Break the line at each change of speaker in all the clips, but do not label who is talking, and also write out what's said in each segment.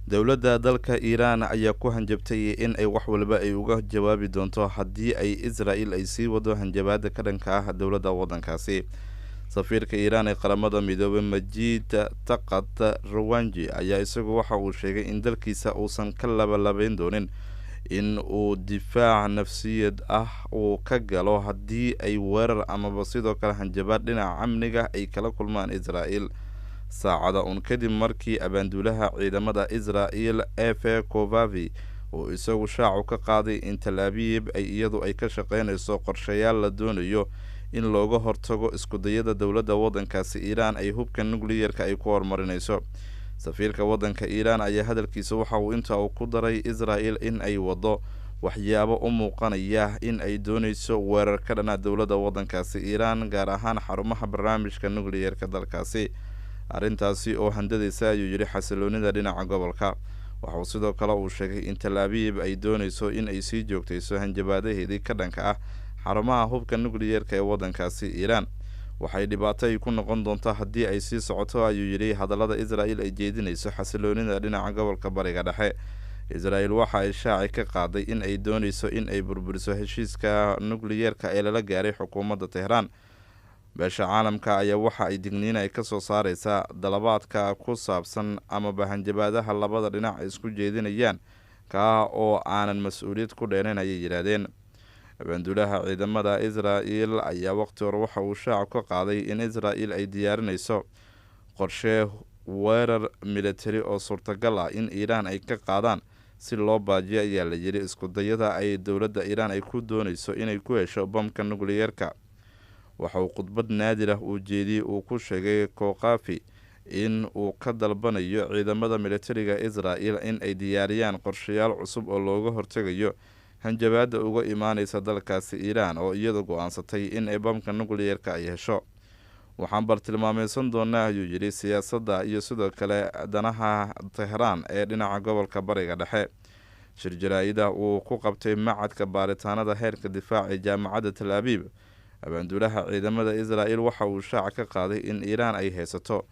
Dowladda dalka Iiraan ayaa ku hanjabtay in ay wax walba ay uga jawaabi doonto haddii ay Israel ay sii wado hanjabaada ka dhanka ah dowladda waddankaasi. Safiirka Iiraan ee Qaramada Midoobay, Majiid Taqad Rawanji, ayaa isagu waxa uu sheegay in dalkiisa uusan ka labalabeyn doonin in uu difaac nafsiyad ah uu ka galo haddii ay weerar amaba sidoo kale hanjabaad dhinaca amniga ay kala kulmaan Israel, saacada uun kadib markii abaanduulaha ciidamada Israel Efe Kovavi uu isagu shaacu ka qaaday in Tal Abiib ay iyadu ay ka shaqeynayso qorshayaal la doonayo in looga hortago iskudayada dowladda waddankaasi Iiraan ay hubka nucliyerka ay ku horumarinayso. Safiirka waddanka Iiraan ayaa hadalkiisa waxa uu intaa uu ku daray Israel in ay wado waxyaabo u muuqanaya in ay doonayso weerar ka dhana dowladda waddankaasi Iiraan, gaar ahaan xarumaha barnaamijka nucliyerka dalkaasi, arrintaasi oo handadaysa, ayuu yidhi, xasiloonida dhinaca gobolka. Waxauu sidoo kale uu sheegay in Tal Abiib ay doonayso in ay sii joogtayso hanjabaadaheedii ka dhanka ah xarumaha hubka nucliyerka ee waddankaasi Iiraan. Waxay dhibaato ay ku noqon doontaa haddii ay sii socoto, ayuu yidhi, hadallada Israel ay jeedinayso xasiloonida dhinaca gobolka Bariga Dhexe. Israel waxa ay shaaci ka qaaday in ay doonayso in ay burburiso heshiiska nucliyerka ee lala gaaray xukuumadda Tehraan. Beesha caalamka ayaa waxa ay digniin ay kasoo saareysaa dalabaadka ku saabsan amaba hanjabaadaha labada dhinac ay isku jeedinayaan, kaa oo aanan mas-uuliyad ku dheerayn, ayay yidhaahdeen. Abaanduulaha ciidamada Israel ayaa waqti hore waxa uu shaacu ka qaaday in Israel ay diyaarinayso qorshe weerar militari oo suurtagal ah in Iiraan ay ka qaadaan si loo baajiyo, ayaa la yidhi, iskudayada ay dowladda Iiraan ay ku doonayso inay ku hesho bamka nucliyerka. Waxa uu khudbad naadir ah uu jeediyey uu ku sheegay Kokafi in uu ka dalbanayo ciidamada militariga Israel in ay diyaariyaan qorshayaal cusub oo looga hortegayo hanjabaada uga imaaneysa dalkaasi Iiraan oo iyadu go-aansatay in ay bamka nucliyerka ay hesho. Waxaan bartilmaameysan doonaa, ayuu yidhi, siyaasadda iyo sidoo kale danaha Tehraan ee dhinaca gobolka Bariga Dhexe. Shir jaraa-ida uu ku qabtay macadka baaritaanada heerka difaaca ee jaamacadda Tal Abiib, abaanduulaha ciidamada Israel waxa uu shaaca ka qaaday in Iiraan ay haysato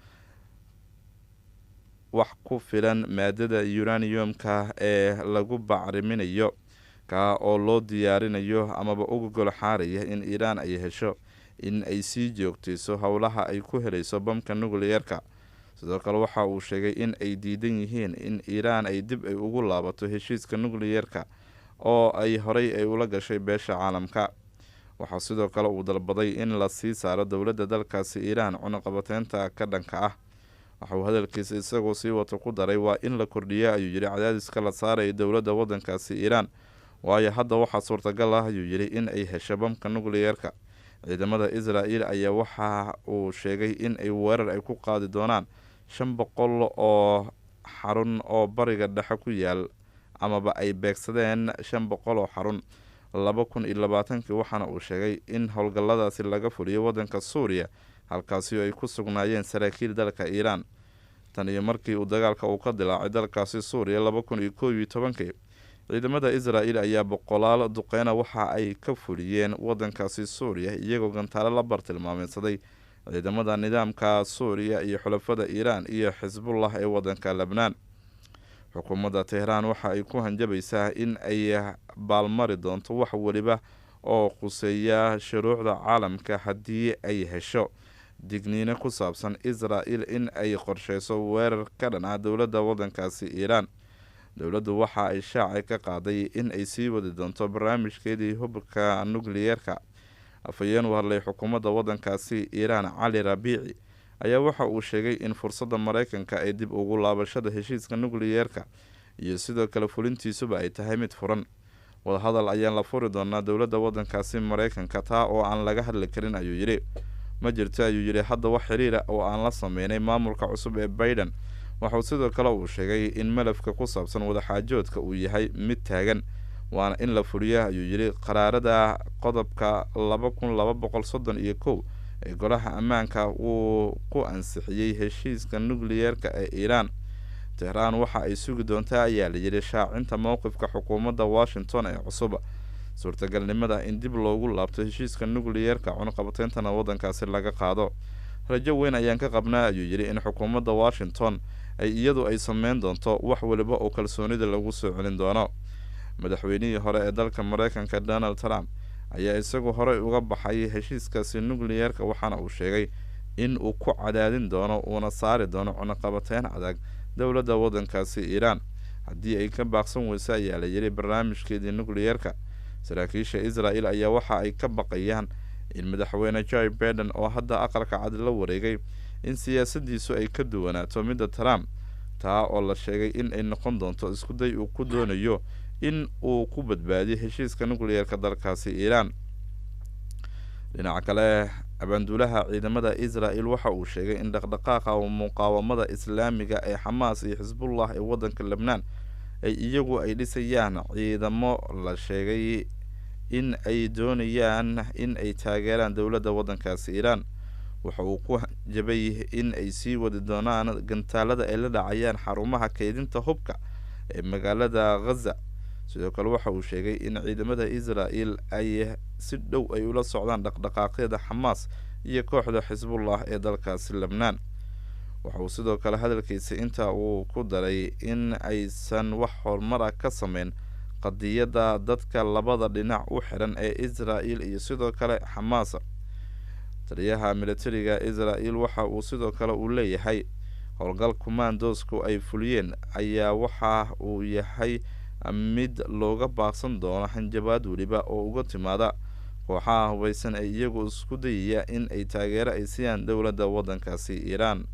wax ku filan maadada uraniumka ee lagu bacriminayo, kaa oo loo diyaarinayo amaba uga gol xaaraya in Iiraan ay hesho in ay sii joogtayso howlaha ay ku helayso bamka nucliyerka. Sidoo kale waxa uu sheegay in ay diidan yihiin in Iiraan ay dib ay ugu laabato heshiiska nucliyerka oo ay horey ay ula gashay beesha caalamka. Waxaa sidoo kale uu dalbaday in la sii saaro dowladda dalkaasi Iiraan cunuqabateynta ka dhanka ah. Waxauu hadalkiisa isagoo sii wato ku daray, waa in la kordhiya, ayuu yidhi, cadaadiska la saaraya dowladda waddankaasi Iiraan, waayo hadda waxaa suurtagal ah, ayuu yidhi, in ay hesho bamka nucliyerka. Ciidamada Israel ayaa waxa uu sheegay in ay weerar ay ku qaadi doonaan 500 oo xarun oo Bariga Dhexe ku yaal, amaba ay beegsadeen 500 oo xarun 2020-kii, waxaana uu sheegay in howlgalladaasi laga fuliyo waddanka Suuriya, halkaasi oo ay ku sugnaayeen saraakiil dalka Iiraan. Tan iyo markii uu dagaalka uu ka dilaacay dalkaasi Suuriya 2011-kii, ciidamada Israel ayaa boqolaal duqeyna waxa ay ka fuliyeen waddankaasi Suuriya, iyagoo gantaalo la bartilmaameysaday ciidamada nidaamka Suuriya iyo xulafada Iiraan iyo Xisbullah ee waddanka Lebnaan. Xukuumadda Tehraan waxa ay ku hanjabaysaa in ay baalmari doonto wax weliba oo khuseeya shuruucda caalamka haddii ay hesho digniino ku saabsan Israel in ay qorsheyso weerar ka dhan ah dowladda waddankaasi Iiraan. Dowladdu waxa ay shaaci ka qaaday in ay sii wadi doonto barnaamijkeedii hubka nucliyerka. Afhayeen u hadlay xukuumadda waddankaasi Iiraan, Cali Rabiici, ayaa waxa uu sheegay in fursadda Mareykanka ee dib ugu laabashada heshiiska nucliyerka iyo sidoo kale fulintiisuba ay tahay mid furan. Wadahadal ayaan la furi doonaa dowladda waddankaasi Mareykanka, taa oo aan laga hadli karin, ayuu yidhi. Ma jirto, ayuu yidhi, hadda wax xiriira oo aan la sameynay maamulka cusub ee Biden. Waxauu sidoo kale uu sheegay in malafka ku saabsan wadaxaajoodka uu yahay mid taagan, waana in la fuliyo, ayuu yidhi, qaraarada qodobka 2231 ee Golaha Ammaanka uu ku ansixiyey heshiiska nucliyerka ee Iiraan. Tehraan waxa ay sugi doontaa, ayaa la yidhi, shaacinta mowqifka xukuumadda Washington ee cusub, suurtagalnimada in dib loogu laabto heshiiska nucliyerka, cunuqabateyntana waddankaasi laga qaado. Rajo weyn ayaan ka qabnaa, ayuu yidhi, in xukuumadda Washington ay iyadu ay sameyn doonto wax waliba oo kalsoonida lagu soo celin doono. Madaxweynihii hore ee dalka Mareykanka Donald Trump ayaa isagu horey uga baxay heshiiskaasi nucleyeerka, waxaana uu sheegay in uu ku cadaadin doono uuna saari doono cunaqabateyn adag dowladda waddankaasi Iiraan haddii ay ka baaqsan weyso, ayaa la yidhi, barnaamijkeedii nucleyeerka. Saraakiisha Israel ayaa waxa ay ka baqayaan in madaxweyne Joe Baiden oo hadda Aqalka Cad la wareegay in siyaasadiisu ay ka duwanaato midda Trump, taa oo la sheegay in ay noqon doonto iskuday uu ku doonayo in uu ku badbaadiyo heshiiska nucleyeerka dalkaasi Iiraan. Dhinaca kale, abaanduulaha ciidamada Israel waxa uu sheegay in dhaqdhaqaaqa muqaawamada islaamiga ee Xamaas iyo Xisbullah ee waddanka Lebnaan ay iyagu ay dhisayaan ciidamo la sheegay in ay doonayaan in ay taageeraan dowladda waddankaasi Iiraan. Waxa uu ku jabay in ay sii wadi doonaan gantaalada ay la dhacayaan xarumaha kaydinta hubka ee magaalada Ghaza. Sidoo kale waxa uu sheegay in ciidamada Israel ay si dhow ay ula socdaan dhaqdhaqaaqyada Xamaas iyo kooxda Xisbullah ee dalkaasi Lebnaan. Waxa uu sidoo kale hadalkiisa inta uu ku daray in aysan wax horumara ka sameyn qadiyadda dadka labada dhinac u xiran ee Israel iyo sidoo kale Xamaas. Taliyaha militariga Israel waxa uu sidoo kale uu leeyahay howlgal kumaandoosku ay fuliyeen ayaa waxa uu yahay mid looga baaqsan doono hanjabaad weliba oo uga timaada kooxaha hubaysan ee iyagu isku dayaya in ay taageero ay siiyaan dowladda waddankaasi Iiraan.